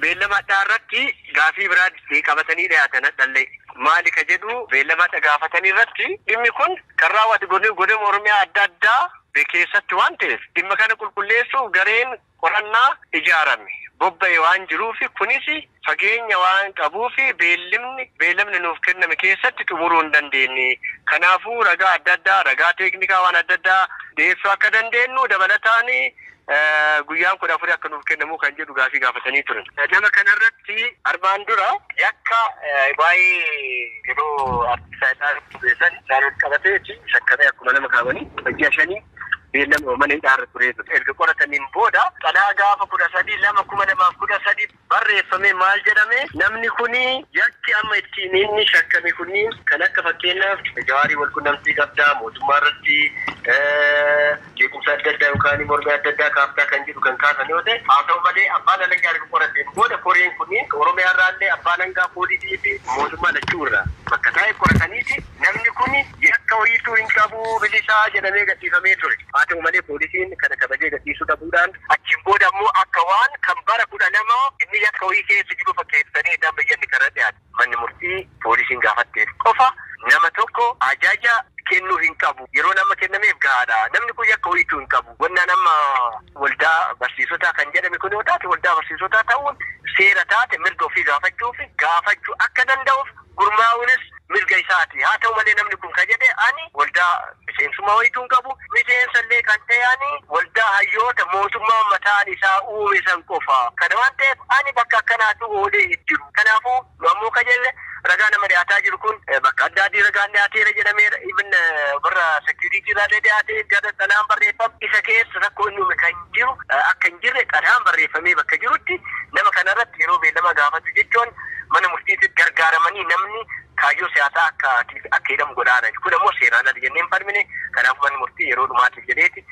Beellama addaa irratti gaafii biraa qabatanii dhiyaatan hadhallee. Maali ka jedhu, beellama adda gaafatanii irratti dhimmi kun kan raawwate godina Oromiyaa adda addaa keessatti waan ta'eef, dhimma kana qulqulleessuuf gareen qorannaa ijaarame bobba'e waan jiruuf, kunis fageenya waan qabuuf, beellamni nuuf kenname keessatti xumuruu hin dandeenye. Kanaafuu ragaa adda addaa, ragaa teeknikaa waan adda addaa dhiyeessuu akka dandeenyu dabalataan guyyaan 14 akka nuuf kennamu kan jedhu gaafii gaafatanii turan. Nama kanarratti armaan dura yakka waa'ee yeroo artisaa isaan qabateeti shakkamee akkuma nama kaawwanii ji'a 5 beellama mana hidhaarra ture. Erga qorataniin booda xalaa gaafa 13/2/2013 barreeffame maal jedhame? Namni kuni yakki amma ittiin inni shakkame kunniin kan akka fakkeenyaaf Jawaarii wal qunnamtii qabdaa, mootummaa irratti jeequmsa adda addaa yookaan mormii adda addaa kaaftaa kan jedhu kan kaasan yoo ta'e, haa ta'u malee abbaan alangaa erga qorateen booda koreen kunniin Oromiyaa irraallee abbaan alangaa, poolisii fi mootummaa lachuu irraa bakka taa'e qorataniiti namni kun yakka wayiituu hin qabu, bilisaa jedhamee gadhiifamee ture. Haa ta'u malee poolisiin kana kabajee gadhiisuu dhabuudhaan achiin booda ammoo akka waan kan bara 12 inni yakka wayii keessa jiru fakkeessanii damma yanni karaa dhiyaate. Manni murtii poolisiin gaafatteef qofa nama tokko ajaja kennuu hin qabu. Yeroo nama kennameef gahaadha. Namni kun yakka wayiituu hin qabu. Wannaan amma waldaa barsiisotaa kan jedhame kun yoo taate, waldaa barsiisotaa ta'uun seera taate mirga ofii gaafachuuf gaafachuu akka danda'uuf, gurmaa'uunis mirga isaati. Haa ta'u malee namni kun kan jedhe ani waldaa miseensummaa wayituu hin qabu. Miseensa illee kan ta'e ani waldaa hayyoota mootummaa mataan isaa uume san qofa. Kana waan ta'eef ani bakka akkanaatu oolee hin jiru. Kanaafuu nu ammoo kan jenne ragaa nama dhiyaataa jiru kun bakka adda adii ragaan dhiyaateera jedhameera. Even warra security irraa dhiyaatee gara xalaan barreeffame isa keessa rakkoo inni uume kan jiru akka hin jirre xalaan barreeffamee bakka jirutti nama kanarratti yeroo beellama gaafatu jechuun mana murtiitti gargaaramanii namni kaayyoo siyaasaa akka hidhamu godhaadha. Kun ammoo seeraan ala jennee hin falmine. Kanaafuu manni murtii yeroo dhumaatiif jedheeti